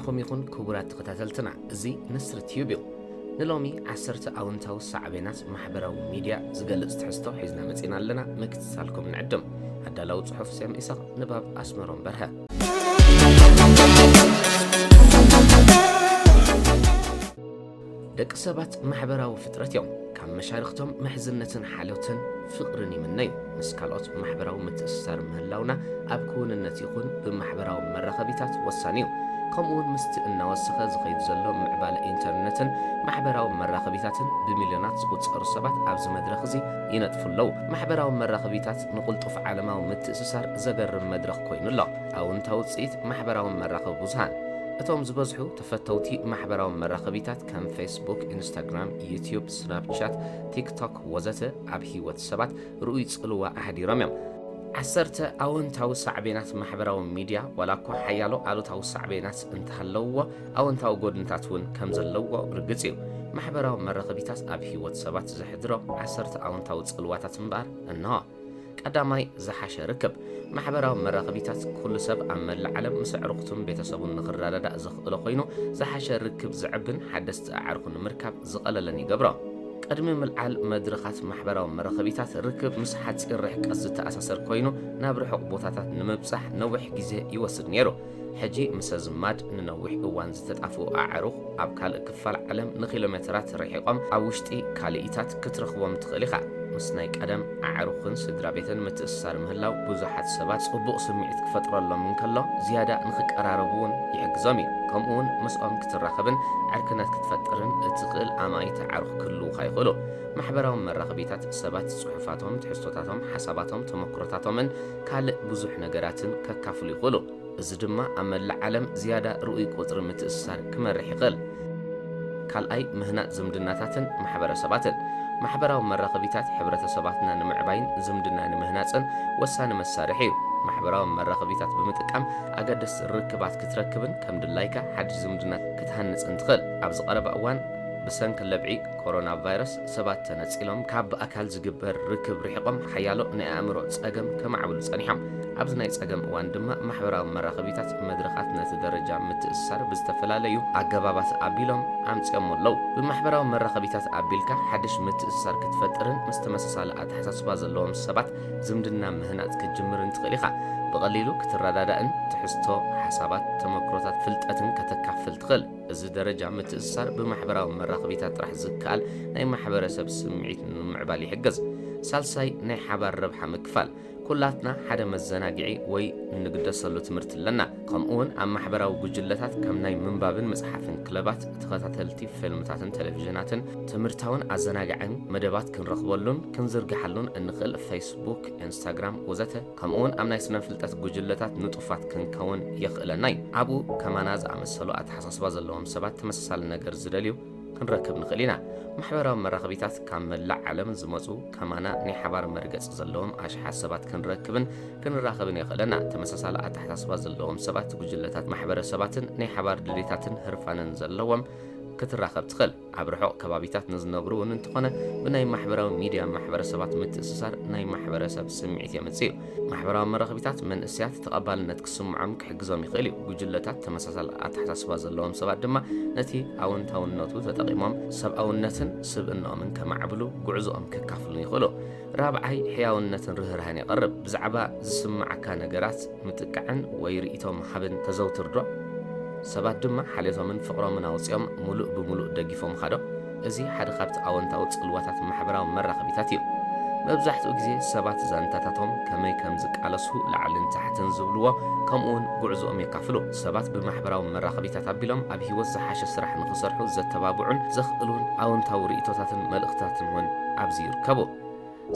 ከምኡኹም ይኹን ክቡራት ተኸታተልትና፣ እዚ ንስሪ ቲዩብ እዩ። ንሎሚ ዓሰርተ ኣወንታዊ ሳዕቤናት ማሕበራዊ ሚድያ ዝገልጽ ትሕዝቶ ሒዝና መጺና ኣለና። ምክትታልኩም ንዕድም። ኣዳላዊ ጽሑፍ ሴም ኢሳቕ፣ ንባብ ኣስመሮም በርሀ። ደቂ ሰባት ማሕበራዊ ፍጥረት እዮም። ካብ መሻርኽቶም ምሕዝነትን ሓልዮትን ፍቕርን ይምነዩ። ምስ ካልኦት ማሕበራዊ ምትእስሳር ምህላውና ኣብ ክውንነት ይኹን ብማሕበራዊ መራኸቢታት ወሳኒ እዩ። ከምኡውን ምስቲ እናወሰኸ ዝኸይድ ዘሎ ምዕባለ ኢንተርነትን ማሕበራዊ መራኸቢታትን ብሚልዮናት ዝቑጸሩ ሰባት ኣብዚ መድረኽ እዚ ይነጥፉ ኣለዉ። ማሕበራዊ መራኸቢታት ንቕልጡፍ ዓለማዊ ምትእስሳር ዘገርም መድረኽ ኮይኑ ኣሎ። ኣውንታዊ ውጽኢት ማሕበራዊ መራኸቢ ብዙሃን። እቶም ዝበዝሑ ተፈተውቲ ማሕበራዊ መራኸቢታት ከም ፌስቡክ፣ ኢንስታግራም፣ ዩትዩብ፣ ስናፕቻት፣ ቲክቶክ ወዘተ ኣብ ህይወት ሰባት ርኡይ ጽልዋ ኣሕዲሮም እዮም። ዓሰርተ ኣወንታዊ ሳዕቤናት ማሕበራዊ ሚድያ፣ ዋላ እኳ ሓያሎ ኣሉታዊ ሳዕቤናት እንተሃለውዎ፣ ኣወንታዊ ጎድንታት እውን ከም ዘለዎ ርግጽ እዩ። ማሕበራዊ መራኸቢታት ኣብ ህይወት ሰባት ዘሕድሮ ዓሰርተ ኣወንታዊ ጽልዋታት እምበኣር እንሆ። ቀዳማይ፣ ዝሓሸ ርክብ። ማሕበራዊ መራኸቢታት ኩሉ ሰብ ኣብ መላእ ዓለም ምስ ኣዕሩኽቱን ቤተሰቡን ንኽረዳዳእ ዘኽእሎ ኮይኑ፣ ዝሓሸ ርክብ ዘዕብን ሓደስቲ ኣዕሩኽ ንምርካብ ዝቐለለን ይገብሮ። ቅድሚ ምልዓል መድረኻት ማሕበራዊ መራኸቢታት፣ ርክብ ምስ ሓጺር ርሕቀት ዝተኣሳሰር ኮይኑ፣ ናብ ርሑቕ ቦታታት ንምብጻሕ ነዊሕ ግዜ ይወስድ ነይሩ። ሕጂ፣ ምስ ኣዝማድ ንነዊሕ እዋን ዝተጣፍኡ ኣዕሩኽ፣ ኣብ ካልእ ክፋል ዓለም ንኪሎሜተራት ርሒቖም ኣብ ውሽጢ ካልኢታት ክትረኽቦም ትኽእል ኢኻ። ምስ ናይ ቀደም ኣዕሩኽን ስድራ ቤትን ምትእስሳር ምህላው፣ ብዙሓት ሰባት ጽቡቕ ስምዒት ክፈጥረሎም እንከሎ፣ ዝያዳ ንኽቀራረቡ እውን ይሕግዞም እዩ። ከምኡውን ምስኦም ክትራኸብን ዕርክነት ክትፈጥርን እትኽእል ኣማኢት ኣዕሩኽ ክህልዉኻ ይኽእሉ። ማሕበራዊ መራኸቢታት ሰባት ጽሑፋቶም፣ ትሕዝቶታቶም፣ ሓሳባቶም፣ ተመክሮታቶምን ካልእ ብዙሕ ነገራትን ከካፍሉ ይኽእሉ። እዚ ድማ ኣብ መላእ ዓለም ዝያዳ ርኡይ ቁጽሪ ምትእስሳር ክመርሕ ይኽእል። ካልኣይ፣ ምህናጽ ዝምድናታትን ማሕበረሰባትን። ማሕበራዊ መራኸቢታት ሕብረተሰባትና ንምዕባይን ዝምድና ንምህናጽን ወሳኒ መሳርሒ እዩ። ማሕበራዊ መራኸቢታት ብምጥቃም ኣገደስቲ ርክባት ክትረክብን ከም ድላይካ ሓድሽ ዝምድና ክትሃንጽን ትኽእል። ኣብዚ ቀረባ እዋን ብሰንኪ ለብዒ ኮሮና ቫይረስ ሰባት ተነጺሎም ካብ ብኣካል ዝግበር ርክብ ርሒቖም ሓያሎ ናይ ኣእምሮ ጸገም ከማዕብሉ ጸኒሖም። ኣብዚ ናይ ጸገም እዋን ድማ ማሕበራዊ መራኸቢታት መድረኻት ነቲ ደረጃ ምትእስሳር ብዝተፈላለዩ ኣገባባት ኣቢሎም ኣምጺኦሞ ኣለዉ። ብማሕበራዊ መራኸቢታት ኣቢልካ ሓድሽ ምትእስሳር ክትፈጥርን ምስ ተመሳሳሊ ኣተሓሳስባ ዘለዎም ሰባት ዝምድና ምህናጽ ክትጅምርን ትኽእል ኢኻ። ብቐሊሉ ክትረዳዳእን ትሕዝቶ፣ ሓሳባት፣ ተመክሮታት፣ ፍልጠትን ከተካፍል ትኽእል። እዚ ደረጃ ምትእስሳር ብማሕበራዊ መራኸቢታት ጥራሕ ዝከኣል ናይ ማሕበረሰብ ስምዒት ንምምዕባል ይሕግዝ። ሳልሳይ፣ ናይ ሓባር ረብሓ ምክፋል። ኩላትና ሓደ መዘናግዒ ወይ እንግደሰሉ ትምህርቲ ኣለና። ከምኡውን ኣብ ማሕበራዊ ጉጅለታት ከም ናይ ምንባብን ምጽሓፍን ክለባት፣ ተኸታተልቲ ፊልምታትን ቴሌቪዥናትን ትምህርታውን ኣዘናጋዕን መደባት ክንረኽበሉን ክንዝርግሓሉን እንኽእል ፌስቡክ፣ ኢንስታግራም ወዘተ፣ ከምኡውን ኣብ ናይ ስነ ፍልጠት ጉጅለታት ንጡፋት ክንከውን የኽእለና እዩ። ኣብኡ ከማና ዝኣመሰሉ ኣተሓሳስባ ዘለዎም ሰባት ተመሳሳሊ ነገር ዝደልዩ ክንረክብ ንኽእል ኢና። ማሕበራዊ መራኸቢታት ካብ መላእ ዓለም ዝመጹ ከማና ናይ ሓባር መርገጺ ዘለዎም ኣሽሓት ሰባት ክንረክብን ክንራኸብን የኽእለና። ተመሳሳሊ ኣተሓሳስባ ዘለዎም ሰባት፣ ጉጅለታት፣ ማሕበረሰባትን ናይ ሓባር ድሌታትን ህርፋንን ዘለዎም ክትራኸብ ትኽእል። ኣብ ርሑቕ ከባቢታት ንዝነብሩ እውን እንተኾነ፣ ብናይ ማሕበራዊ ሚድያ ማሕበረሰባት ምትእስሳር ናይ ማሕበረሰብ ስምዒት የምጽእ እዩ። ማሕበራዊ መራኸቢታት መንእሰያት ተቐባልነት ክስምዖም ክሕግዞም ይኽእል እዩ። ጉጅለታት ተመሳሳሊ ኣተሓሳስባ ዘለዎም ሰባት ድማ ነቲ ኣወንታውነቱ ተጠቒሞም ሰብኣውነትን ስብእናኦምን ከማዕብሉ፣ ጉዕዞኦም ከካፍሉን ይኽእሉ። ራብዓይ፣ ሕያውነትን ርህራህን የቕርብ። ብዛዕባ ዝስምዓካ ነገራት ምጥቃዕን ወይ ርእይቶ ምሃብን ተዘውትር ዶ? ሰባት ድማ ሓልዮቶምን ፍቕሮምን ኣውጺኦም ምሉእ ብምሉእ ደጊፎምኻ ዶ? እዚ ሓደ ካብቲ ኣወንታዊ ጽልዋታት ማሕበራዊ መራኸቢታት እዩ። መብዛሕትኡ ግዜ ሰባት ዛንታታቶም ከመይ ከም ዝቃለሱ፣ ላዕልን ታሕትን ዝብልዎ፣ ከምኡውን ጉዕዞኦም የካፍሉ። ሰባት ብማሕበራዊ መራኸቢታት ኣቢሎም ኣብ ህይወት ዝሓሸ ስራሕ ንኽሰርሑ ዘተባብዑን ዘኽእሉን ኣወንታዊ ርእይቶታትን መልእኽታትን እውን ኣብዚ ይርከቡ።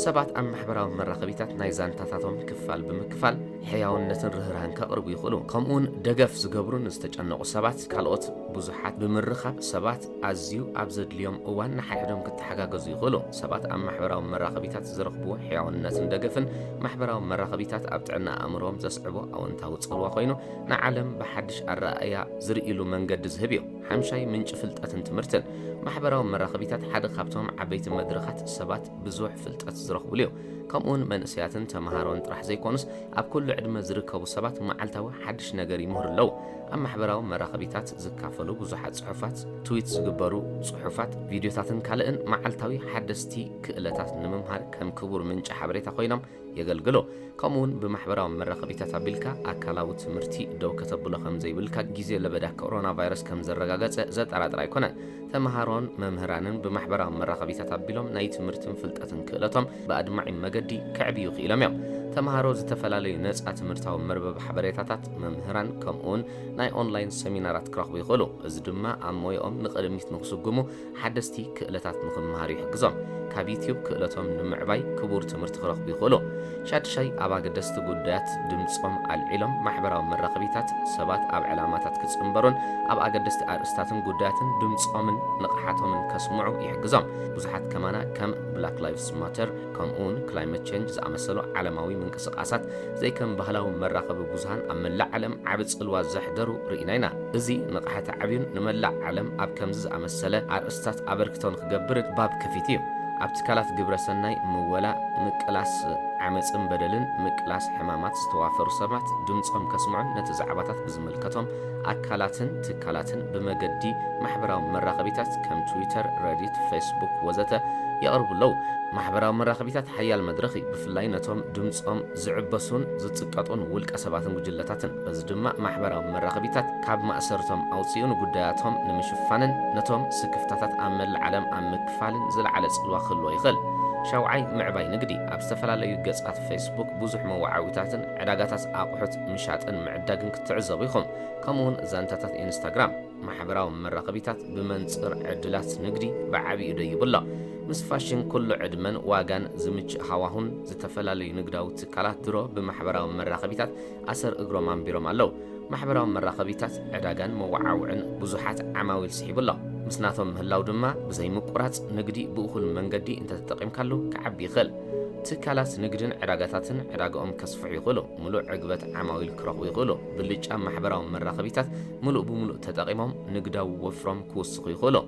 ሰባት ኣብ ማሕበራዊ መራኸቢታት ናይ ዛንታታቶም ክፋል ብምክፋል ሕያውነትን ርህራህን ከቕርቡ ይኽእሉ። ከምኡውን ደገፍ ዝገብሩን ዝተጨነቑ ሰባት፣ ካልኦት ብዙሓት ብምርኻብ ሰባት ኣዝዩ ኣብ ዘድልዮም እዋን ንሓድሕዶም ክተሓጋገዙ ይኽእሉ። ሰባት ኣብ ማሕበራዊ መራኸቢታት ዝረኽብዎ ሕያውነትን ደገፍን ማሕበራዊ መራኸቢታት ኣብ ጥዕና ኣእምሮኦም ዘስዕቦ ኣወንታዊ ጽልዋ ኮይኑ፣ ንዓለም ብሓድሽ ኣረኣእያ ዝርእይሉ መንገዲ ዝህብ እዩ። ሓምሻይ፣ ምንጪ ፍልጠትን ትምህርትን። ማሕበራዊ መራኸቢታት ሓደ ካብቶም ዓበይቲ መድረኻት ሰባት ብዙሕ ፍልጠት ዝረኽብሉ እዩ። ከምኡውን መንእሰያትን ተመሃሮን ጥራሕ ዘይኮኑስ፣ ኣብ ኩሉ ዕድመ ዝርከቡ ሰባት መዓልታዊ ሓድሽ ነገር ይምህሩ ኣለዉ። ኣብ ማሕበራዊ መራኸቢታት ዝካፈሉ ብዙሓት ጽሑፋት፣ ትዊት ዝግበሩ ጽሑፋት፣ ቪድዮታትን ካልእን መዓልታዊ ሓደስቲ ክእለታት ንምምሃር ከም ክቡር ምንጪ ሓበሬታ ኮይኖም የገልግሉ። ከምኡውን ብማሕበራዊ መራኸቢታት ኣቢልካ ኣካላዊ ትምህርቲ ደው ከተብሎ ከም ዘይብልካ ግዜ ለበዳ ኮሮና ቫይረስ ከም ዘረጋገጸ ዘጠራጥር ኣይኮነን። ተምሃሮን መምህራንን ብማሕበራዊ መራኸቢታት ኣቢሎም ናይ ትምህርትን ፍልጠትን ክእለቶም ብኣድማዒ መገዲ ከዕብዩ ክኢሎም እዮም። ተምሃሮ ዝተፈላለዩ ነጻ ትምህርታዊ መርበብ ሓበሬታታት፣ መምህራን፣ ከምኡውን ናይ ኦንላይን ሰሚናራት ክረኽቡ ይኽእሉ። እዚ ድማ ኣብ ሞያኦም ንቕድሚት ንክስጉሙ ሓደስቲ ክእለታት ንክመሃሩ ይሕግዞም። ካብ ዩትዩብ ክእለቶም ንምዕባይ ክቡር ትምህርቲ ክረኽቡ ይኽእሉ። ሻድሻይ፣ ኣብ ኣገደስቲ ጉዳያት ድምጾም ኣልዒሎም ማሕበራዊ መራኸቢታት ሰባት ኣብ ዕላማታት ክጽንበሩን ኣብ ኣገደስቲ ኣርእስታትን ጉዳያትን ድምጾምን ንቕሓቶምን ከስምዑ ይሕግዞም። ብዙሓት ከማና ከም ብላክ ላይቭስ ማተር ከምኡውን ክላይመት ቸንጅ ዝኣመሰሉ ዓለማዊ ምንቅስቃሳት ዘይከም ባህላዊ መራኸቢ ብዙሃን ኣብ መላእ ዓለም ዓቢ ጽልዋ ዘሕደሩ ርኢና ኢና። እዚ ንቕሓት ዓብዩን ንመላእ ዓለም ኣብ ከምዚ ዝኣመሰለ ኣርእስታት ኣበርክቶ ንክገብር ባብ ከፊት እዩ። ኣብ ትካላት ግብረ ሰናይ ምወላ፣ ምቅላስ ዓመፅን በደልን ምቅላስ ሕማማት ዝተዋፈሩ ሰባት ድምፆም ከስምዑን ነቲ ዛዕባታት ብዝምልከቶም ኣካላትን ትካላትን ብመገዲ ማሕበራዊ መራኸቢታት ከም ትዊተር፣ ረዲት፣ ፌስቡክ ወዘተ የቕርቡ ኣለዉ። ማሕበራዊ መራኸቢታት ሓያል መድረኽ እዩ፣ ብፍላይ ነቶም ድምፆም ዝዕበሱን ዝጽቀጡን ውልቀ ሰባትን ጉጅለታትን። በዚ ድማ ማሕበራዊ መራኸቢታት ካብ ማእሰርቶም ኣውጺኡ ንጉዳያቶም ንምሽፋንን ነቶም ስክፍታታት ኣብ መላእ ዓለም ኣብ ምክፋልን ዝለዓለ ጽልዋ ክህልዎ ይኽእል። ሻውዓይ፣ ምዕባይ ንግዲ። ኣብ ዝተፈላለዩ ገጻት ፌስቡክ ብዙሕ መወዓዊታትን ዕዳጋታት ኣቑሑት ምሻጥን ምዕዳግን ክትዕዘቡ ኢኹም። ከምኡውን ዛንታታት ኢንስታግራም። ማሕበራዊ መራኸቢታት ብመንጽር ዕድላት ንግዲ ብዓቢኡ ደይቡ ኣሎ። ምስ ፋሽን ኩሉ ዕድመን ዋጋን ዝምችእ ሃዋሁን ዝተፈላለዩ ንግዳዊ ትካላት ድሮ ብማሕበራዊ መራኸቢታት ኣሰር እግሮም ኣንቢሮም ኣለዉ። ማሕበራዊ መራኸቢታት ዕዳጋን መወዓውዕን ብዙሓት ዓማዊል ስሒቡ ኣሎ። ምስ ናቶም ምህላው ድማ ብዘይምቁራጽ ንግዲ ብእኹል መንገዲ እንተተጠቒምካሉ ክዓቢ ይኽእል። ትካላት ንግድን ዕዳጋታትን ዕዳጋኦም ከስፍሑ ይኽእሉ። ምሉእ ዕግበት ዓማዊል ክረኽቡ ይኽእሉ። ብልጫ ማሕበራዊ መራኸቢታት ምሉእ ብምሉእ ተጠቒሞም ንግዳዊ ወፍሮም ክውስኹ ይኽእሉ።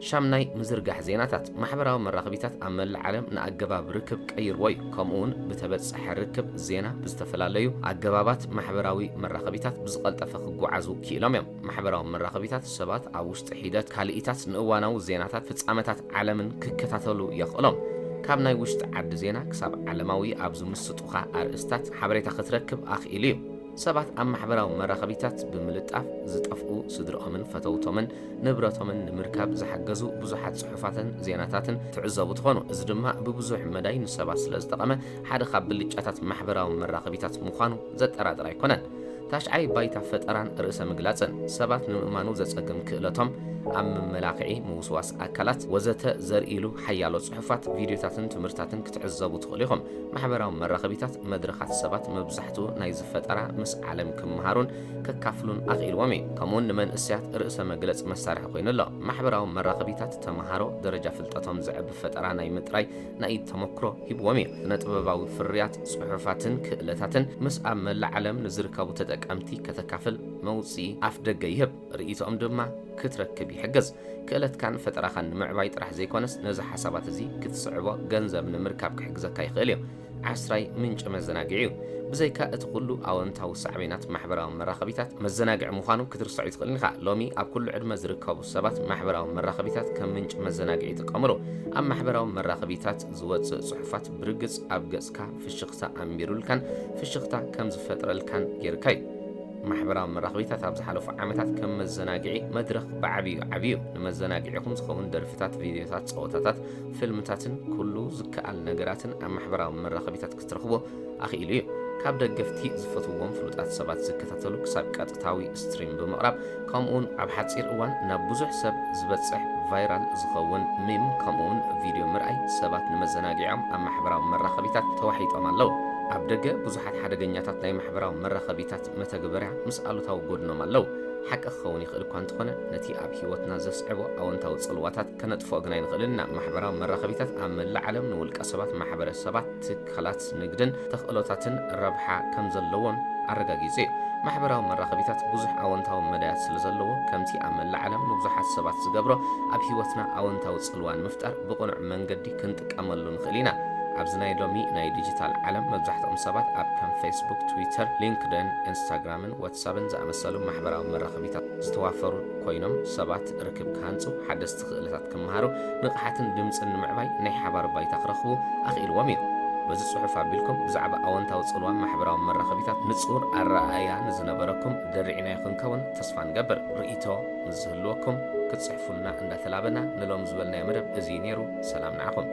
ሻምናይ፣ ምዝርጋሕ ዜናታት። ማሕበራዊ መራኸቢታት ኣብ መላእ ዓለም ንኣገባብ ርክብ ቀይርዎ እዩ። ከምኡውን ብተበጻሒ ርክብ ዜና ብዝተፈላለዩ ኣገባባት ማሕበራዊ መራኸቢታት ብዝቐልጠፈ ክጓዓዙ ክኢሎም እዮም። ማሕበራዊ መራኸቢታት ሰባት ኣብ ውሽጢ ሒደት ካልኢታት ንእዋናዊ ዜናታት፣ ፍጻመታት ዓለምን ክከታተሉ የኽእሎም። ካብ ናይ ውሽጢ ዓዲ ዜና ክሳብ ዓለማዊ ኣብ ዝምስጡኻ ኣርእስታት ሓበሬታ ክትረክብ ኣኽኢሉ እዩ። ሰባት ኣብ ማሕበራዊ መራኸቢታት ብምልጣፍ ዝጠፍኡ ስድርኦምን ፈተውቶምን ንብረቶምን ንምርካብ ዝሓገዙ ብዙሓት ጽሑፋትን ዜናታትን ትዕዘቡ ትኾኑ። እዚ ድማ ብብዙሕ መዳይ ንሰባት ስለ ዝጠቐመ ሓደ ካብ ብልጫታት ማሕበራዊ መራኸቢታት ምዃኑ ዘጠራጥር ኣይኮነን። ታሽዓይ፣ ባይታ ፈጠራን ርእሰ ምግላጽን። ሰባት ንምእማኑ ዘጸግም ክእለቶም ኣብ መመላኽዒ፣ ምውስዋስ ኣካላት ወዘተ ዘርእሉ ሓያሎ ጽሑፋት፣ ቪድዮታትን ትምህርታትን ክትዕዘቡ ትኽእሉ ኢኹም። ማሕበራዊ መራኸቢታት መድረኻት ሰባት መብዛሕትኡ ናይዚ ፈጠራ ምስ ዓለም ክመሃሩን ከካፍሉን ኣኽኢልዎም እዩ። ከምኡውን ንመንእሰያት ርእሰ መግለጺ መሳርሒ ኮይኑ ኣሎ። ማሕበራዊ መራኸቢታት ተመሃሮ ደረጃ ፍልጠቶም ዘዕቢ ፈጠራ ናይ ምጥራይ ናይ ኢድ ተመክሮ ሂብዎም እዩ። ስነ ጥበባዊ ፍርያት፣ ጽሑፋትን ክእለታትን ምስ ኣብ መላእ ዓለም ንዝርከቡ ተጠቀምቲ ከተካፍል መውጽኢ ኣፍ ደገ ይህብ። ርእይቶኦም ድማ ክትረክብ ይሕግዝ። ክእለትካን ፈጠራኻን ንምዕባይ ጥራሕ ዘይኮነስ ነዚ ሓሳባት እዚ ክትስዕቦ ገንዘብ ንምርካብ ክሕግዘካ ይኽእል እዩ። ዓስራይ፣ ምንጪ መዘናግዒ እዩ። ብዘይካ እቲ ኩሉ ኣወንታዊ ሳዕቤናት ማሕበራዊ መራኸቢታት፣ መዘናግዒ ምዃኑ ክትርስዖ ይትኽእልን ኢኻ። ሎሚ ኣብ ኩሉ ዕድመ ዝርከቡ ሰባት ማሕበራዊ መራኸቢታት ከም ምንጪ መዘናግዒ ይጥቀምሉ። ኣብ ማሕበራዊ መራኸቢታት ዝወጽእ ጽሑፋት ብርግጽ ኣብ ገጽካ ፍሽኽታ ኣንቢሩልካን ፍሽኽታ ከም ዝፈጥረልካን ጌርካ እዩ። ማሕበራዊ መራኸቢታት ኣብ ዝሓለፉ ዓመታት ከም መዘናግዒ መድረኽ ብዓቢዩ ዓብዩ። ንመዘናግዒኹም ዝኸውን ደርፍታት፣ ቪድዮታት፣ ጸወታታት፣ ፊልምታትን ኩሉ ዝከኣል ነገራትን ኣብ ማሕበራዊ መራኸቢታት ክትረኽቦ ኣኽኢሉ እዩ። ካብ ደገፍቲ ዝፈትውዎም ፍሉጣት ሰባት ዝከታተሉ ክሳብ ቀጥታዊ ስትሪም ብምቕራብ፣ ከምኡውን ኣብ ሓጺር እዋን ናብ ብዙሕ ሰብ ዝበጽሕ ቫይራል ዝኸውን ሚም ከምኡውን ቪድዮ ምርኣይ ሰባት ንመዘናግዒኦም ኣብ ማሕበራዊ መራኸቢታት ተዋሒጦም ኣለዉ። ኣብ ደገ ብዙሓት ሓደገኛታት ናይ ማሕበራዊ መራኸቢታት መተግበርያ ምስ ኣሉታዊ ጎድኖም ኣለዉ። ሓቂ ክኸውን ይኽእል እኳ እንተኾነ፣ ነቲ ኣብ ህይወትና ዘስዕቦ ኣወንታዊ ጽልዋታት ከነጥፍኦ ግን ኣይንኽእልን ኢና። ማሕበራዊ መራኸቢታት ኣብ መላእ ዓለም ንውልቀ ሰባት፣ ማሕበረሰባት፣ ትካላት ንግድን ተኽእሎታትን ረብሓ ከም ዘለዎን ኣረጋጊጹ እዩ። ማሕበራዊ መራኸቢታት ብዙሕ ኣወንታዊ መዳያት ስለ ዘለዎ፣ ከምቲ ኣብ መላእ ዓለም ንብዙሓት ሰባት ዝገብሮ፣ ኣብ ህይወትና ኣወንታዊ ጽልዋ ንምፍጣር ብቕኑዕ መንገዲ ክንጥቀመሉ ንኽእል ኢና። ኣብዚ ናይ ሎሚ ናይ ዲጂታል ዓለም መብዛሕትኦም ሰባት ኣብ ከም ፌስቡክ፣ ትዊተር፣ ሊንክደን፣ ኢንስታግራምን ዋትሳፕን ዝኣመሰሉ ማሕበራዊ መራኸቢታት ዝተዋፈሩ ኮይኖም ሰባት ርክብ ክሃንጹ፣ ሓደስቲ ክእለታት ክመሃሩ፣ ንቕሓትን ድምጽን ንምዕባይ ናይ ሓባር ባይታ ክረኽቡ ኣኽኢልዎም እዩ። በዚ ጽሑፍ ኣቢልኩም ብዛዕባ ኣወንታዊ ጽልዋ ማሕበራዊ መራኸቢታት ንጹር ኣረኣእያ ንዝነበረኩም ደሪዕናዮ ክንከውን ተስፋ ንገብር። ርእይቶ ምስ ዝህልወኩም ክትጽሕፉልና እንዳተላበና ንሎም ዝበልናዮ መደብ እዚ እዩ ነይሩ። ሰላም ንዓኹም።